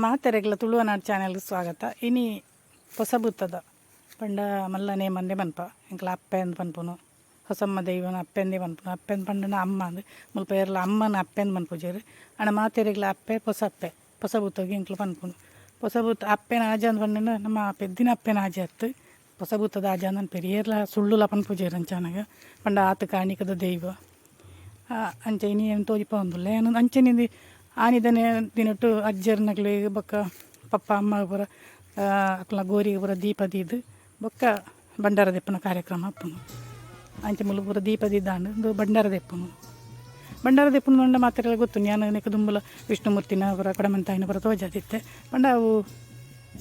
ಮಾತೆರೆಗ್ಲ ತುಳುವನಾಡ್ ಚಾನೆಲ್ಗೆ ಸ್ವಾಗತ. ಇನಿ ಪೊಸಬುತ್ತದ ಪಂಡ ಮಲ್ಲನೆ ಮಂದೆ ಪನ್ಪ ಎಂಕ್ಲ ಅಪ್ಪೆ ಅಂದ್ ಪನ್ಪುನು ಹೊಸಮ್ಮ ದೈವನ ಅಪ್ಪೆಂದೇ ಪನ್ಪುನು. ಅಪ್ಪೆಂದ್ ಪಂಡನ ಅಮ್ಮ ಅಂದ್ ಮುಲ್ಪ ಏರ್ಲ ಅಮ್ಮನ ಅಪ್ಪೆಂದ್ ಪನ್ಪುಜೆರ್. ಆಂಡ ಮಾತೆರೆಗ್ಲ ಅಪ್ಪೆ ಪೊಸಪ್ಪೆ ಪೊಸಬೂತಗ್ ಎಂಕ್ಲ ಪನ್ಪುನು. ಪೊಸಬೂತ ಅಪ್ಪೆನ ಆಜ ಅಂದ್ ಪಂಡನ ನಮ್ಮ ಪೆದ್ದಿನ ಅಪ್ಪೆನ ಆಜ ಅತ್ತ್, ಪೊಸಬೂತದ ಆಜ ಅಂದ್ ಪನ್ಪೆರ್. ಏರ್ಲ ಸುಳ್ಳುಲ ಪನ್ಪುಜೆರ್ ಅಂಚಾನಗ ಪಂಡ ಆತ್ ಕಾಣಿಕದ ದೈವ ಅಂಚ ಇನಿ ಏನು ತೋಜಿಪಾವೊಂದುಲ್ಲೆ. ಅಂಚನೆ ಆನಿದನೆ ದಿನೊಟ್ಟು ಅಜ್ಜೆರ್ನಕ್ಲೆಗ್ ಬೊಕ್ಕ ಪಪ್ಪ ಅಮ್ಮ ಪೂರ ಅಕ್ಲ್ನ ಗೋರಿಗೆ ಪೂರ ದೀಪ ದೀದ್ ಬೊಕ್ಕ ಭಂಡಾರ ದೆಪ್ಪುನ ಕಾರ್ಯಕ್ರಮ ಆಪುಂಡು. ಅಂಚ ಮೂಲು ಪೂರ ದೀಪ ದೀದಾಂಡ್ ಉಂದು ಭಂಡಾರ ದೆಪ್ಪುನು. ಭಂಡಾರ ದೆಪ್ಪುನು ಪಂಡ ಮಾತೆರೆಗ್ಲ ಗೊತ್ತುಂಡು. ಯಾನ್ ನೆಕ್ ದುಂಬುಲ ವಿಷ್ಣುಮೂರ್ತಿನ ಪೂರ ಕೊಡಮಂತಾಯನ ಪೂರ ತೋಜಾದಿತ್ತೆ. ಪಂಡ ಅವು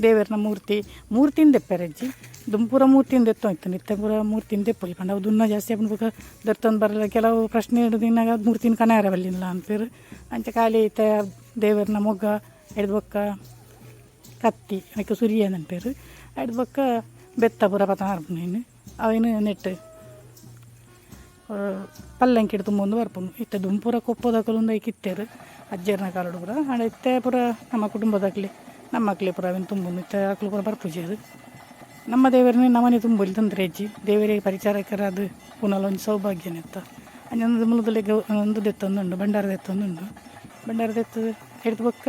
ದೇವೆರ್ನ ಮೂರ್ತಿ ಮೂರ್ತಿನ್ ದೆಪ್ಪೆರಜ್ಜಿ ದುಂಬು ಪೂರ ಮೂರ್ತಿನ್ ದೆತ್ತೊಂದಿತ್ತ್ಂಡ್. ಇತ್ತೆ ಪೂರ ಮೂರ್ತಿನ್ ದೆಪ್ಪೊಲಿ ಪಂಡ ಅವು ದುನ್ನ ಜಾಸ್ತಿ ಆಪುಂಡು. ಬೊಕ್ಕ ದೆತ್ತೊಂದು ಬರಲ ಕೆಲವು ಪ್ರಶ್ನೆ ದಿನಾಗ ಮೂರ್ತಿನ್ ಕನಯೆರೆ ಬಲ್ಲಿಂದ್ಲ ಅನ್ಪೆರ್. ಅಂಚ ಖಾಲಿ ಇತ್ತೆ ದೇವೆರ್ನ ಮೊಗ ಐಡ್ದ್ ಬೊಕ್ಕ ಕತ್ತಿ ಐಕ್ ಸುರಿಯ ಅನ್ಪೆರ್. ಐಡ್ದ್ ಬೊಕ್ಕ ಬೆತ್ತ ಪೂರ ಪತೊಂದು ಅವೆನ್ ನೆಟ್ ಪಲ್ಲಂಕಿಡ್ ತುಂಬೊಂದು ಬರ್ಪುಂಡು. ಇತ್ತೆ ದುಂಬು ಪೂರ ಕೊಪ್ಪದಕುಲು ಉಂದು ಐಕ್ ಇತ್ತೆರ್ ಅಜ್ಜೆರ್ನ ಕಾಲೊಡು ಪೂರ. ಆಂಡ ಇತ್ತೆ ಪೂರ ನಮ್ಮ ಕುಟುಂಬದಕ್ಲೆ ನಮ್ಮಕ್ಲೆ ಪೂರ ಅವೆನ್ ತುಂಬುನು. ಇತ್ತೆ ಅಕುಲು ಪೂರ ಬರ್ಪುಜೆರ್. ನಮ್ಮ ದೇವೆರ್ನ ನಮನೆ ತುಂಬೊಲಿ ತೊಂದರೆ ಇಜ್ಜಿ. ದೇವೆರೆಗ್ ಪರಿಚಾರಕರಾದ್ ಪುನಲ ಒಂಜಿ ಸೌಭಾಗ್ಯನೆತ್ತ. ಅಂಚ ಮೂಲದಲೆಗ್ ಉಂದು ದೆತ್ತೊಂದುಂಡು, ಭಂಡಾರ ದೆತ್ತೊಂದುಂಡು. ಭಂಡಾರ ದೆತ್ತ್ ಐಡ್ದ್ ಬೊಕ್ಕ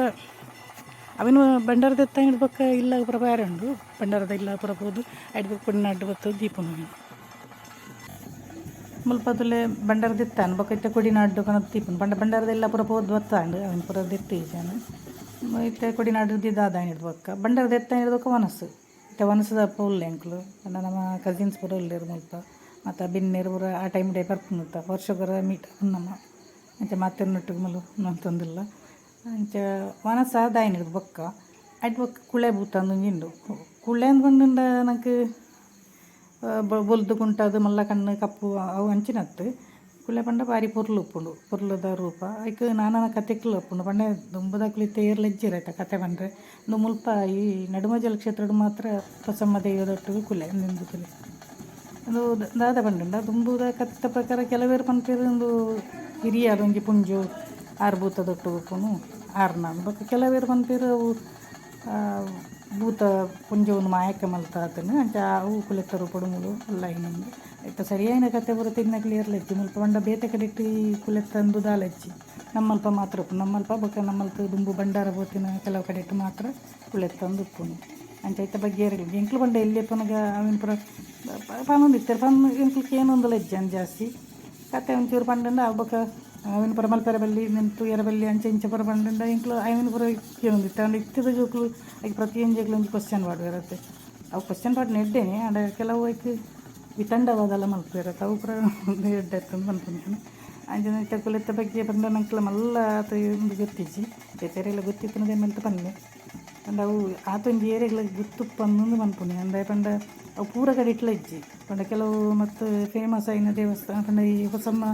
ಅವೆನ್ ಭಂಡಾರ ದೆತ್ತ ಬೊಕ್ಕ ಇಲ್ಲ ಪೂರ ಬೇರೆ ಉಂಡು. ಭಂಡಾರದ ಇಲ್ಲ ಪೂರ ಪೋದು ಐಡ್ದ್ ಬೊಕ್ಕ ಕೊಡಿನಾಡ್ಡ್ ಬತ್ತ್ ದೀಪುನು. ಮುಲ್ಪದುಲೆ ಭಂಡಾರ ದೆತ್ತಾಂಡ್ ಬೊಕ್ಕ ಇತ್ತೆ ಕೊಡಿನಾಡ್ಡ್ ಕನತ್ ದೀಪುನು. ಪಂಡ ಭಂಡಾರದ ಇಲ್ಲ ಪೂರ ಪೋದು ಬತ್ತಾಂಡ್ ಅವೆನ್ ಪೂರ ದೆತ್ತ್ ಇಜ್ಜಾಂಡ್. ಇತ್ತೆ ಕೊಡಿನಾಡು ದಾದ ಬೊಕ್ಕ ಭಂಡಾರ ದೆತ್ತಾಯಿನ ಬೊಕ್ಕ ವನಸ್. ಇತ್ತೆ ವನಸದಪ್ಪ ಉಲ್ಲೆ ಎಂಕುಲು. ಪಂಡ ನಮ್ಮ ಕಸಿನ್ಸ್ ಪೂರ ಉಲ್ಲೆರ್ ಮುಲ್ಪ. ಮತ್ತು ಬಿನ್ನೆರ್ ಪೂರ ಆ ಟೈಮ್ ಡೇ ಬರ್ಪುನು ವರ್ಷಗೊರ ಮೀಟ್ ನಮ್ಮ. ಅಂಚ ಮಾತೆರ್ನೊಟ್ಟಿಗೆ ಮುಲು ಮಂತೊಂದುಲ್ಲ. ಅಂಚ ವನಸ್ ಆದಾಯಿನ ಬೊಕ್ಕ ಐಟ್ ಬೊಕ್ಕ ಕುಳೆ ಭೂತ ಒಂಜಿ ಉಂಡು. ಕುಳೆ ಅಂದ್ ಪಂಡಂಡ ನಂಕ್ ಬೊಲ್ದು ಕುಂಟಾದ್ ಮಲ್ಲ ಕಣ್ಣು ಕಪ್ಪು ಅವು ಅಂಚಿನತ್ತ್. ಕುಳೆ ಪಂಡ ಬಾರಿ ಪೊರ್ಲು ಉಪ್ಪುಂಡು, ಪೊರ್ಲುದ ರೂಪ. ಐಕ್ ನಾನಾ ಕತೆಕುಲು ಉಪ್ಪುಂಡು. ಪಂಡ ದುಂಬುದಕುಲು ಇತ್ತೆ ಏರ್ಲ ಇಜ್ಜೆರ್ ಐತ ಕತೆ ಪಂಡ್ರೆ. ಉಂದು ಮುಲ್ಪ ಈ ನಡುಮಜಲ್ ಕ್ಷೇತ್ರಡ್ ಮಾತ್ರ ಹೊಸಮ್ಮ ದೈವದೊಟ್ಟಿಗೆ ಕುಲೆ ಉಂದು ಉಂದು ದಾದ ಪಂಡಂಡ ದುಂಬುದ ಕತೆತ ಪ್ರಕಾರ ಕೆಲವೆರ್ ಪನ್ಪೆರ್ ಉಂದು ಹಿರಿಯರ್ ಒಂಜಿ ಪುಂಜು ಆರ್ ಭೂತದೊಟ್ಟುಗು ಉಪ್ಪುನು ಆರ್ನ. ಬೊಕ್ಕ ಕೆಲವೆರ್ ಪನ್ಪೆರ್ ಅವು ಭೂತ ಪುಂಜೋನು ಮಾಯಕ ಮಲ್ತಾತುಂಡು ಅಂಚ ಅವು ಕುಲೆತ್ತ ರೂಪೊಡು ಮೂಲು ಉಲ್ಲಯಿನ. ಇತ್ತೆ ಸರಿಯಾಯಿನ ಕತೆ ಪೂರ ತೆರಿನಕುಲು ಏರ್ಲ ಇಜ್ಜಿ ಮುಲ್ಪ. ಪಂಡ ಬೇತೆ ಕಡೆಟ್ ಈ ಕುಲೆತ್ತ ಉಂದು ದಾಲ ಇಜ್ಜಿ. ನಮ್ಮಲ್ಪ ಮಾತ್ರ ಉಪ್ಪುನು. ನಮ್ಮಲ್ಪ ಬೊಕ್ಕ ನಮ್ಮಲ್ಪ ದುಂಬು ಭಂಡಾರ ಪೋತಿನ ಕೆಲವು ಕಡೆಟ್ ಮಾತ್ರ ಕುಲೆತ್ತ ಉಂದು ಉಪ್ಪುನು. ಅಂಚ ಐತ ಬಗ್ಗೆ ಏರೆಗ್ಲ ಎಂಕ್ಲು ಪಂಡ ಎಲ್ಯ ಉಪ್ಪುನಗ ಅವೆನ್ ಪೂರ ಪನೊಂದಿತ್ತೆರ್. ಪನ್ ಎಂಕ್ಲು ಕೇನೊಂದುಲ ಇಜ್ಜಂದ್ ಜಾಸ್ತಿ. ಕತೆ ಒಂಚೂರು ಪಂಡಂಡ ಅವು ಬೊಕ್ಕ ಅವೆನ್ ಪೂರ ಮಲ್ಪೆರೆ ಬಲ್ಲಿ ನೆನ್ ತೂಯೆರೆ ಬಲ್ಲಿ ಅಂಚ ಇಂಚ ಪೂರ ಪಂಡಂಡ ಎಂಕ್ಲು ಅವೆನ್ ಪೂರ ಕೇನೊಂದಿತ್ತೆ. ಆಂಡ ಇತ್ತೆದ ಜೋಕುಲು ಐಕ್ ಪ್ರತಿಯೊಂಜೆಗ್ಲ ಒಂಜಿ ಕ್ವಶ್ಚನ್ ಪಾಡುವೆರ್ ಅತೆ. ಅವು ಕ್ವಶ್ಚನ್ ಪಾಡುನ ಎಡ್ಡೆನೆ. ಆಂಡ ಕೆಲವು ಐಕ್ ವಿತಂಡವಾದಲ ಮಲ್ಪುವೆರ್ ಅತೆ. ಅವು ಪೂರ ಎಡ್ಡೆ ಅತ್ತ್ ಪನ್ಪುನು ಯಾನ್. ಅಂಚನೆ ಇತ್ತೆ ಕುಲೆತ್ತ ಬಗ್ಗೆ ಪಂಡ ನಂಕ್ಲ ಮಲ್ಲ ಆತ್ ಉಂದು ಗೊತ್ತಿಜ್ಜಿ. ಬೇತೆರೆಗ್ಲ ಗೊತ್ತಿತ್ತುಂಡ ಮಲ್ತ್ ಪನ್ಲೆ. ಪಂಡ ಅವು ಆತೊಂಜಿ ಏರೆಗ್ಲ ಗೊತ್ತುಪ್ಪಂದ್ ಪನ್ಪುನಿ. ದಾಯೆ ಪಂಡ ಅವು ಪೂರ ಕಡೆಟ್ಲ ಇಜ್ಜಿ. ಪಂಡ ಕೆಲವು ಮತ್ತು ಫೇಮಸ್ ಆಯಿನ ದೇವಸ್ಥಾನ ಪಂಡ ಈ ಹೊಸಮ್ಮ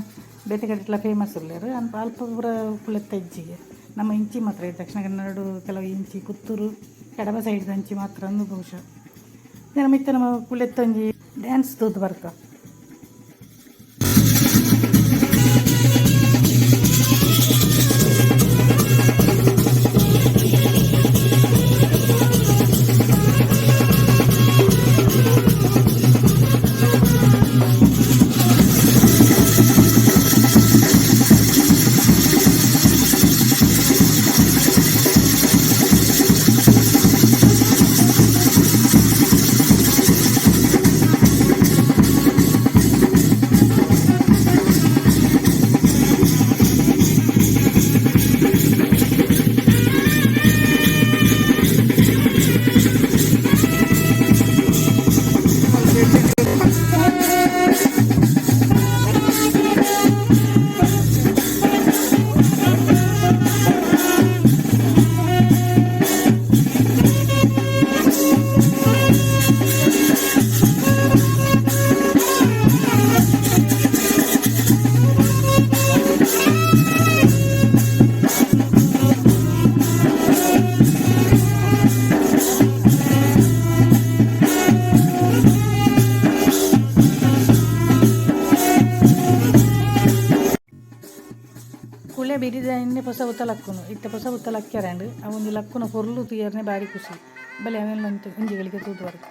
ಬೇತೆ ಕಡೆಟ್ಲ ಫೇಮಸ್ ಉಲ್ಲೆರ್. ಅಲ್ಪ ಅಲ್ಪ ಪೂರ ಕುಲೆತ್ತ ಇಜ್ಜಿಗೆ. ನಮ್ಮ ಇಂಚಿ ಮಾತ್ರ ದಕ್ಷಿಣ ಕನ್ನಡ ಕೆಲವು ಇಂಚಿ ಪುತ್ತೂರು ಕಡಬ ಸೈಡ್ದ ಅಂಚಿ ಮಾತ್ರ ಅಂದು ಬಹುಶಃ. ಮಿತ್ತ ನಮ್ಮ ಕುಲೆತ್ತ ಒಂಜಿ ಡ್ಯಾನ್ಸ್ ತೂದು ಬರ್ಕ. ಬಿರಿದ ಪೊಸ ಬುತ್ತ ಲಕ್ಕುನು ಇತ್ತೆ ಪೊಸ ಬುತ್ತ ಲಕ್ಕ್ಯರಂಡ್ ಅವು ಒಂಜಿ ಲಕ್ಕುನ ಪೊರ್ಲು ತೂಯೆರ್ನೆ ಬಾರಿ ಖುಷಿ ಬಲೆ ಅವೆನ್ ಒಂಜಿ ಗಳಿಗೆ ತೂದು ಬರಕ.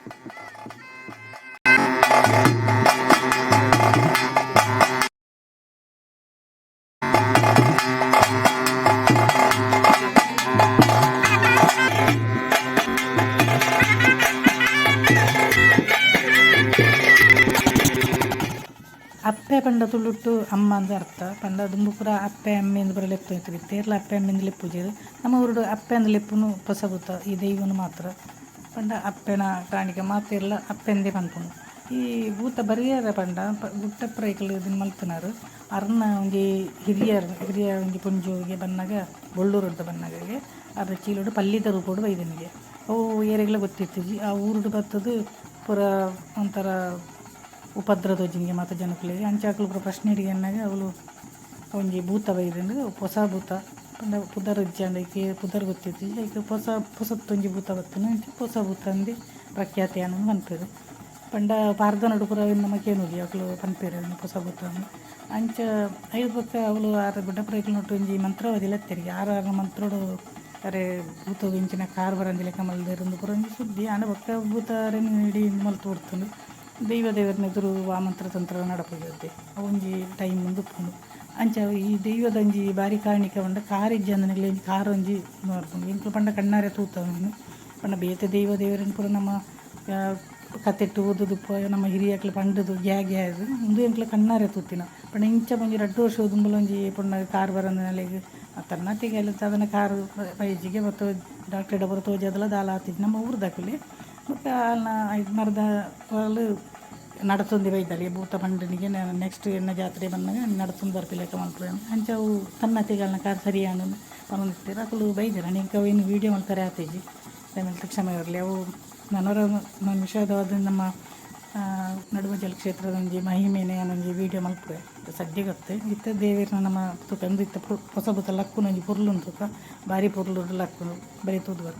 ಅಪ್ಪೆ ಪಂಡ ತುಳುಟ್ಟು ಅಮ್ಮ ಅಂದ್ ಅರ್ಥ. ಪಂಡ ದುಂಬು ಪೂರ ಅಪ್ಪೆ ಅಮ್ಮೆ ಇಂದ್ ಪೂರ ಲೆಪ್ಪು ಇತ್ತೆ ಏರ್ಲ ಅಪ್ಪೆ ಅಮ್ಮೆ ಇಂದ್ ಲೆಪ್ಪುಜೆರ್. ನಮ್ಮ ಊರುಡು ಅಪ್ಪೆ ಅಂದ್ ಲೆಪ್ಪುನು ಪೊಸ ಬೂತ ಈ ದೈವನ್ ಮಾತ್ರ. ಪಂಡ ಅಪ್ಪೆನ ಕಾಣಿಕೆ ಮಾತೆರ್ಲ ಅಪ್ಪೆಂದೆ ಪನ್ಪುನು. ಈ ಭೂತ ಬರಿಯೆರೆ ಪಂಡ ಗುಟ್ಟಪ್ರೈಕುಲು ಉಂದೆನ್ ಮಲ್ತಿನಾರ್ ಅರ್ನ ಒಂಜಿ ಹಿರಿಯರ್ ಹಿರಿಯ ಒಂಜಿ ಪೊಂಜೊವುಗೆ ಬನ್ನಗ ಬೊಳ್ಳೂರುರ್ದು ಬನ್ನಗಗೆ ಅರ್ನ ಚೀಲಡ್ ಪಲ್ಲಿದ ರೂಪಡ್ ಬೈದಿನಿಗೆ. ಅವು ಏರೆಗ್ಲ ಗೊತ್ತಿತ್ತಿಜಿ. ಆ ಊರುಡು ಬತ್ತುದು ಪೂರ ಒಂತರ ಉಪದ್ರ ತೋಜಿಂಗೆ ಮಾತ ಜನಕುಲೆಗ್. ಅಂಚ ಅಕುಲು ಪೂರ ಪ್ರಶ್ನೆ ಎನ್ನಗ ಅವ್ಲು ಒಂಜಿ ಭೂತ ಬೈದುಂಡು ಪೊಸ ಭೂತ ಪಂಡ ಪುದರ್ ಇಜ್ಜಾಂಡ್ ಐಕ್ ಪುದರ್ ಗೊತ್ತಿತ್ತಿಜಿ ಐಕ್ ಪೊಸ ಪೊಸತ್ ಒಂಜಿ ಭೂತ ಬತ್ತುಂಡು ಅಂಚ ಪೊಸ ಭೂತ ಅಂದ್ ಪ್ರಖ್ಯಾತಿ ಆಂಡ್ ಪನ್ಪೆರ್. ಪಂಡ ಪಾರ್ದನಡ್ ಪೂರ ಅವೆನ್ ನಮ ಕೇನೊಲಿ ಅಕುಲು ಪನ್ಪೆರ್ ಪೊಸ ಭೂತ ಅಂದ್. ಅಂಚ ಐರ್ದ್ ಬೊಕ್ಕ ಅವ್ಲು ಆರ್ ಗುಡ್ಡಪ್ರೈಕುಲ್ನೊಟ್ಟು ಒಂಜಿ ಮಂತ್ರವಾದಿ ಲೆತ್ತೆರ್ ಆರ್ ಆರ್ನ ಮಂತ್ರಡ್ ಅರೆ ಭೂತಗ್ ಇಂಚಿನ ಕಾರ್ ಬರಂದಿಲೆಕ ಮಲ್ದೆರ್ ಇಂದ್ ಪೂರ ಒಂಜಿ ಸುದ್ದಿ ಆಂಡ ಬೊಕ್ಕ ಭೂತ ಅರೆನ್ ಇಡೀ ಉಂದು ಮಲ್ತ್ ಬುಡ್ತುಂಡು. ದೈವ ದೇವೆರ್ನ ಎದುರು ವಾ ಮಂತ್ರ ತಂತ್ರ ನಡಪುಜಿ ಅತೆ ಅವು ಒಂಜಿ ಟೈಮ್ ಇಂದ್ ಉಪ್ಪುಂಡು. ಅಂಚ ಈ ದೈವದ ಒಂಜಿ ಬಾರಿ ಕಾಣಿಕೆ ಪಂಡ ಕಾರ್ ಇಜ್ಜಂದಿನಕ್ಲೆಗ್ ಒಂಜಿ ಕಾರ್ ಒಂಜಿ ಬರ್ಪುಂಡು. ಎಂಕುಲು ಪಂಡ ಕಣ್ಣಾರೆ ತೂತ ಅವೆನ್. ಪಂಡ ಬೇತೆ ದೈವ ದೇವೆರೆನ್ ಪೂರ ನಮ ಕತೆಟ್ ಓದುದು ನಮ್ಮ ಹಿರಿಯಕ್ಲು ಪಂಡುದು ಗ್ಯಾ ಗ್ಯಾ ಉಂದು ಎಂಕ್ಲ ಕಣ್ಣಾರೆ ತೂತಿನ. ಪಂಡ ಇಂಚ ಒಂಜಿ ರಡ್ಡ್ ವರ್ಷ ದುಂಬುಲ ಒಂಜಿ ಪೊಣ್ಣಗ್ ಕಾರ್ ಬರಂದಿನಲೆಗ್ ತನ್ನತಿಗೆ ದಾದನ ಕಾರ್ ಬೈಜಿಗೆ ಬೊಕ್ಕ ಡಾಕ್ಟ್ರೆಡ ಪೂರ ತೋಜಾದಲ ದಾಲ ಆತಿಜಿ ನಮ್ಮ ಊರುದಕುಲೆ. ಬೊಕ್ಕ ಆಲ್ನ ಮರ್ದ ಆಲ್ ನಡತೊಂದೆ ಬೈದಲ್ ಭೂತ ಪಂಡನಿಗೆ ನೆಕ್ಸ್ಟ್ ಎನ್ನ ಜಾತ್ರೆ ಬನ್ನಗ ನಡತೊಂದು ಬರ್ಪಿಲೆಕ ಮಲ್ಪುವೆ ಅಂಚ ಅವು ತನ್ನತಿಗೆ ಆಲ್ನ ಕಾರ್ ಸರಿ ಆಂಡ್ ಪನೊಂದಿತ್ತೆರ್ ಅಕುಲು ಬೈದೆರ್. ಆಂಡ ಎಂಕ್ ಅವು ವೀಡಿಯೋ ಮಲ್ಪೆರೆ ಆತಿಜಿ ದಯಮಲ್ತ್ ಕ್ಷಮೆ ಇರಲಿ. ಅವು ನನೊರ ವಿಷಾದವಾದ ನಮ್ಮ ನಡುಬಜಲ್ ಕ್ಷೇತ್ರದ ಒಂಜಿ ಮಹಿಮೆನೆ ಯಾನ್ ಒಂಜಿ ವೀಡಿಯೋ ಮಲ್ಪುವೆ ಸದ್ಯಗತ್ತೆ. ಇತ್ತೆ ದೇವೆರ್ನ ನಮ ತೂಕ ಉಂದು ಇತ್ತೆ ಪೊಸ ಭೂತ ಲಕ್ಕುನ ಒಂಜಿ ಪೊರ್ಲು ಉಂಡು ತೂಕ ಬಾರಿ ಪೊರ್ಲುಡು ಲಕ್ಕುನು ಬರಿ ತೂದು ಬರ.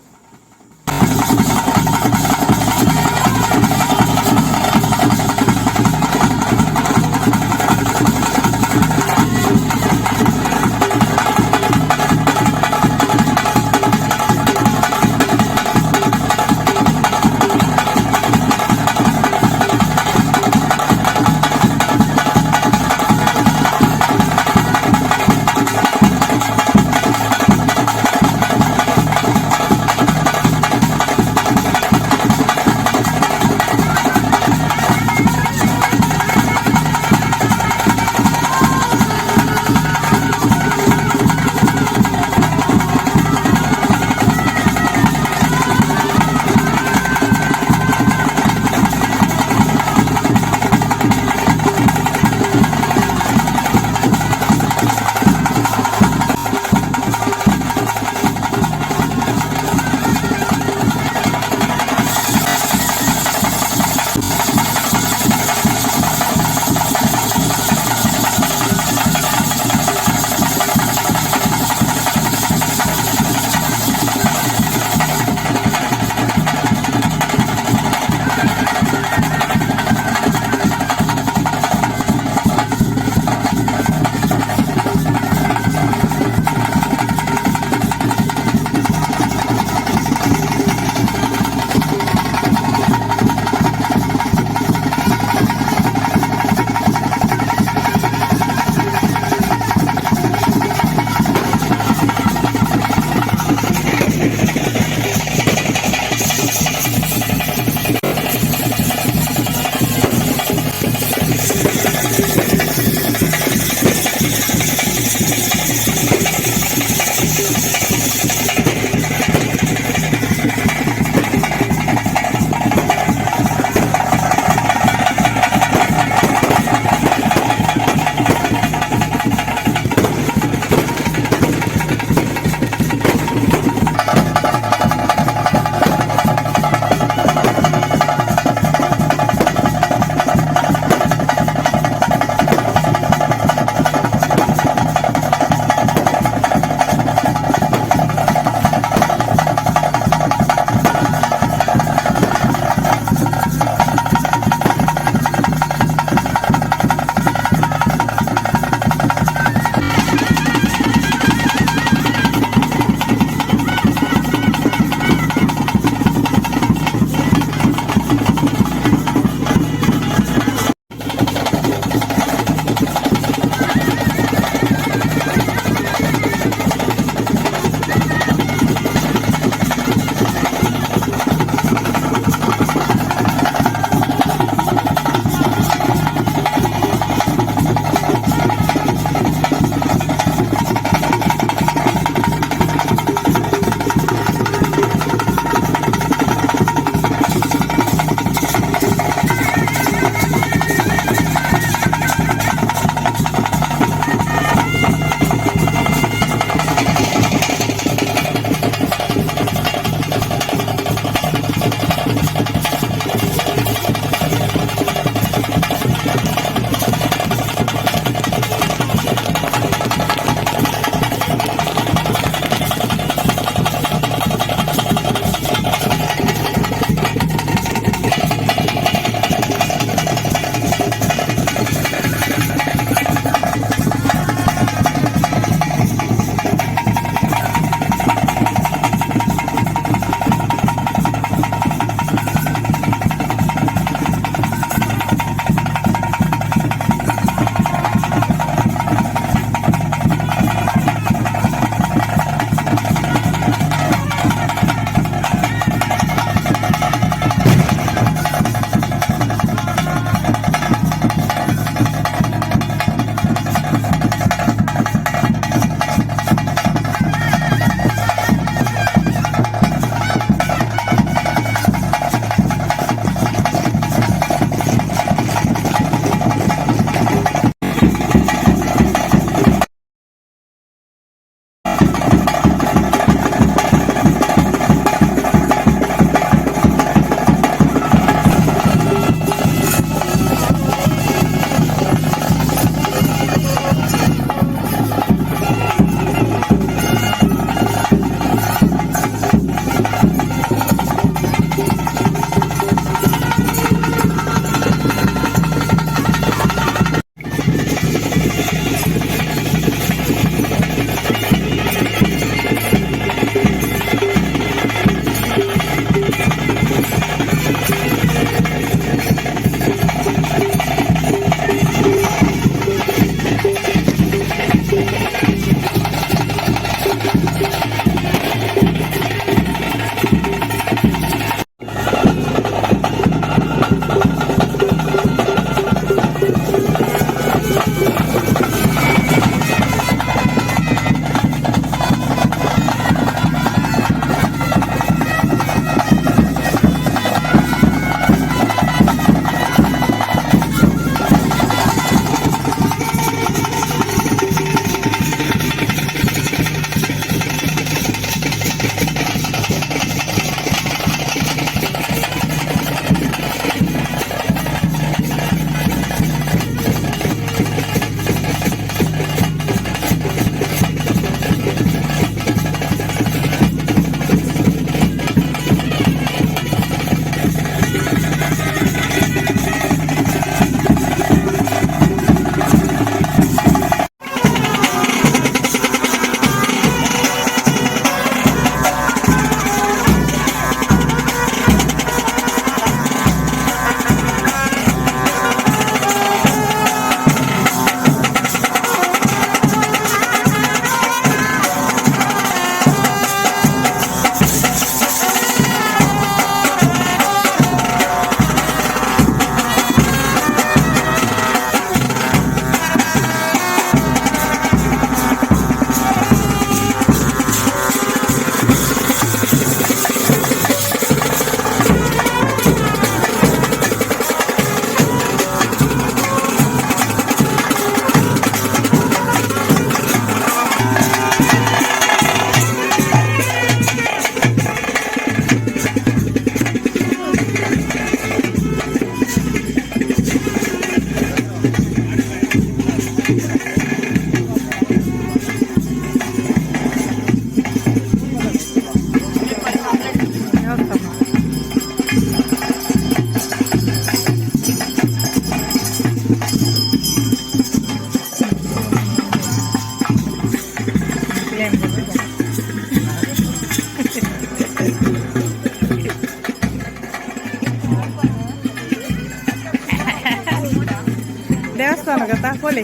ದೇವಸ್ಥಾನ ಗೊತ್ತಾ ಪೋಲಿ.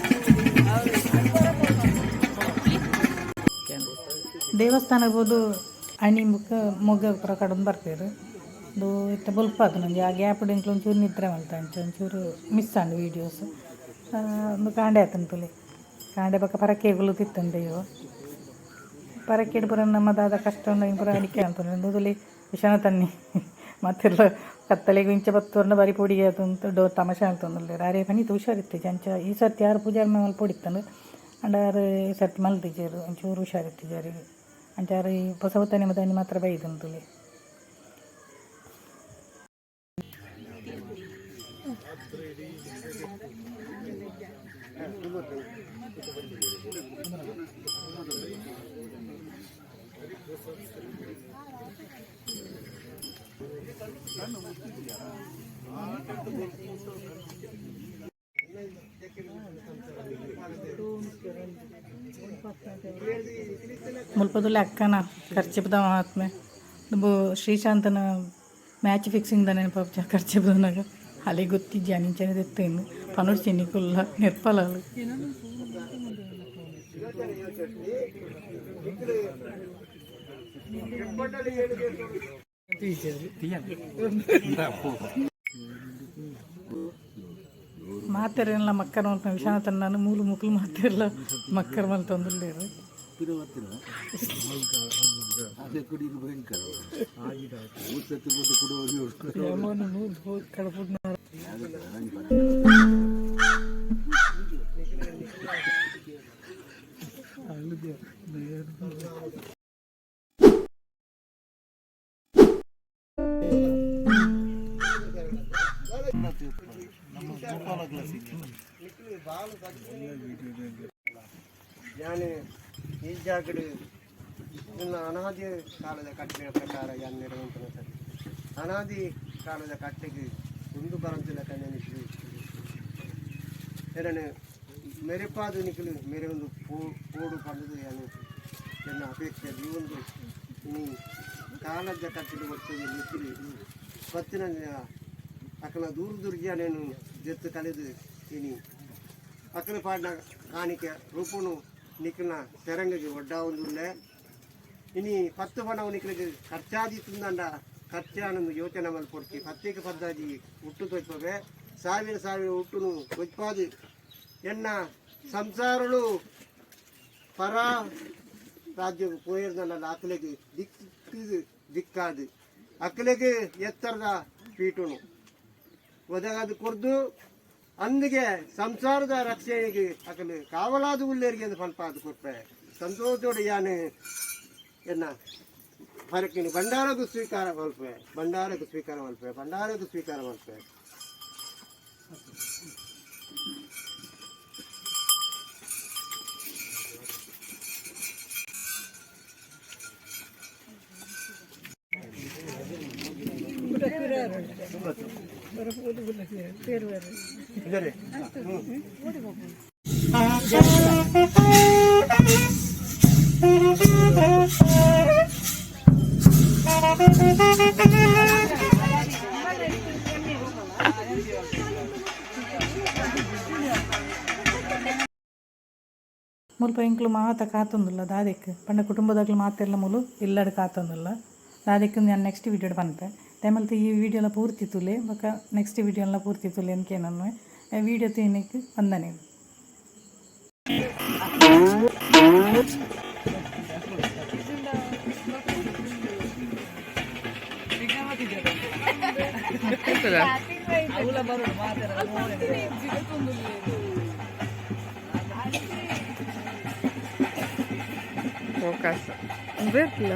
ದೇವಸ್ಥಾನ ಪೋದು ಅಣಿ ಬುಕ್ಕ ಮೊಗ ಪೂರ ಕಡೊಂದು ಬರ್ಪೆರ್. ಉಂದು ಇತ್ತೆ ಬೊಲ್ಪಾತುಂಡು ಒಂಜಿ ಆ ಗ್ಯಾಪ್ ಡ್ ಎಂಕ್ಲ ಒಂಚೂರು ನಿದ್ರೆ ಮಲ್ತ, ಅಂಚ ಒಂಚೂರು ಮಿಸ್ ಆಂಡ್ ವೀಡಿಯೋಸ್. ಉಂದು ಕಾಂಡೆ ಆತುಂಡು ತೂಲೆ. ಕಾಂಡೆ ಬೊಕ ಪರಕೆ ಕುಲ್ಲುದಿತ್ತುಂಡು ದೈವ. ಪರಕೆಡ್ ಪೂರ ನಮ್ಮ ದಾದ ಕಷ್ಟ ಉಂಡು ಐನ್ ಪೂರ ಅಡಿಕೆ ಮಲ್ಪುನು. ಉಂದು ತೂಲೆ ವಿಶ್ವನಾಥಣ್ಣಿ ಮಾತೆರ್ಲ ಕತ್ತಲೆಗ್ ಇಂಚ ಬತ್ತುಂಡ ಬಾರಿ ಪೋಡಿಗೆ ಆತುಂಡು, ತಮಾಷೆ ಮಲ್ತೊಂದುಲ್ಲೆರ್. ಆರೇ ಪನೀತ್ ಹುಷಾರಿತ್ತಿಜಿ ಅಂಚ ಈ ಸರ್ತಿ ಆರ್ ಪೂಜಾರ್ನ ಮಲ್ಪೊಡಿತ್ತುಂಡು, ಆಂಡ ಆರ್ ಈ ಸರ್ತಿ ಮಲ್ತಿಜೆರ್. ಒಂಚೂರು ಹುಷಾರಿತ್ತಿಜಿ ಆರೆಗ್. ಅಂಚ ಆರ್ ಈ ಪೊಸ ಮದಾನಿ ಮಾತ್ರ ಬೈದುಂಡು ತೂಲೆ. ಮುಲ್ಪದುಲ್ಲೆ ಅಕ್ಕನ ಖರ್ಚಿಪದ ಮಹಾತ್ಮೆ. ದುಂಬು ಶ್ರೀಶಾಂತನ ಮ್ಯಾಚ್ ಫಿಕ್ಸಿಂಗ್ ದ ನೆನಪಾಪುಜ? ಖರ್ಚಿಪದನಾಗ ಅಲೆ ಗೊತ್ತಿಜ್ಜಿ ಅಂಚನೆ ದೆತ್ತೇನು ಪನೊಡ್ಚಿ ನಿಕುಲ್ಲ ನೆರ್ಪಲಾಲು. ಮಾತೆರೆನ್ಲ ಮಕ್ಕರ್ ಮಲ್ಪುನ ವಿಶ್ವನಾಥಣ್ಣನ್ ಮೂಲು ಮುಕುಲು ಮಾತೆರ್ಲ ಮಕ್ಕರ್ ಮಲ್ತೊಂದುಲ್ಲೆರ್. ಯಾನ್ ಈ ಜಾಗಡ್ ಇನ್ನ ಅನಾದಿ ಕಾಲದ ಕಟ್ಟೆಯ ಪ್ರಕಾರ ಯಾನ್ ನೆರವಂತನ ಸರಿ. ಅನಾದಿ ಕಾಲದ ಕಟ್ಟೆಗೆ ಒಂದು ಬರಂತಿಲ್ಲ ಕಣ್ಣನಿಕ್ಲು ಎನನ್ ಮೆರೆಪಾದು ನಿಕಲು ಮೇರೆ ಒಂದು ಪೋಡು ಪಂಡದು ಯಾನು ಎನ್ನ ಅಪೇಕ್ಷೆ. ಈ ಒಂದು ಇನಿ ಕಾಲದ ಕಟ್ಟೆಡ್ ಒಟ್ಟುಗು ನಿಕ್ಲು ಬತ್ತಿನ ಅಕಲ ದೂರ ದೂರ ಜೆತ್ತು ಕಲೆದು ಇನಿ ಅಕಲ ಪಾಡಿನ ಕಾಣಿಕೆ ರೂಪುನು ನಿಕ್ಲನ ತೆರಂಗಗೆ ಒಡ್ಡಾವೊಂದುಲ್ಲೆ. ಇನಿ ಪತ್ತು ಪಣವು ನಿಕ್ಲೆಗ್ ಖರ್ಚಾದಿ ತಿಂದಂಡ ಖರ್ಚಾನೊಂದು ಯೋಚನೆ ಮಲ್ಪೊಡ್ಚಿ. ಪತ್ತೇಕ್ ಪದ್ದಾಜಿ ಹುಟ್ಟು ತೋಜ್ಪವೆ, ಸಾವಿರ ಸಾವಿರ ಹುಟ್ಟುನು ತೊಜ್ಪಾದು ಎನ್ನ ಸಂಸಾರಳು ಪರ ರಾಜ್ಯಗ್ ಪೋಯೆರ್ದಂಡ ಅಕ್ಲೆಗ್ ದಿಕ್ಕ್ ದಿಕ್ಕಾದ್ ಅಕ್ಲೆಗ್ ಎತ್ತರದ ಪೀಟುನು ಒದಗಾದ್ ಕೊರ್ದು ಅಂದಿಗೆ ಸಂಸಾರದ ರಕ್ಷಣೆಗೆ ಅಕಲು ಕಾವಲಾದ ಉಲ್ಲೇರಿಗೆ ಎಂದು ಪನ್ಪಾದ್ ಕೊರ್ಪೆ. ಸಂತೋಷೋಡು ಯಾನ್ ಎನ್ನ ಪರಕಿನಿ ಭಂಡಾರಗು ಸ್ವೀಕಾರ ಮಲ್ಪೆ, ಭಂಡಾರಗು ಸ್ವೀಕಾರ ಮಲ್ಪೆ, ಭಂಡಾರಗು ಸ್ವೀಕಾರ ಮಲ್ಪೆ. ಮುಲ್ಪ ಎಂಕ್ಲು ಮಾತ ಕಾತೊಂದುಲ್ಲ ದಾದೆಕ್ ಪಂಡ ಕುಟುಂಬದಕ್ಲು ಮಾತೆರ್ಲ ಮೂಲು ಇಲ್ಲಡ್ ಕಾತೊಂದುಲ್ಲ. ದಾದೆಕ್ ಯಾನ್ ನೆಕ್ಸ್ಟ್ ವೀಡಿಯೋಡ್ ಪನ್ಪೆ. ದಯಮಲ್ತ್ ಈ ವೀಡಿಯೋಲ ಪೂರ್ತಿ ತೂಲೆ, ಬೊಕ ನೆಕ್ಸ್ಟ್ ವೀಡಿಯೋಲ ಪೂರ್ತಿ ತೂಲೆ ಅಂದ್ ವೀಡಿಯೋ ತೂಯಿನೆಕ್ ವಂದನೆ. ಫೋಕಸ್ ಬೇಕಲ್ಲ.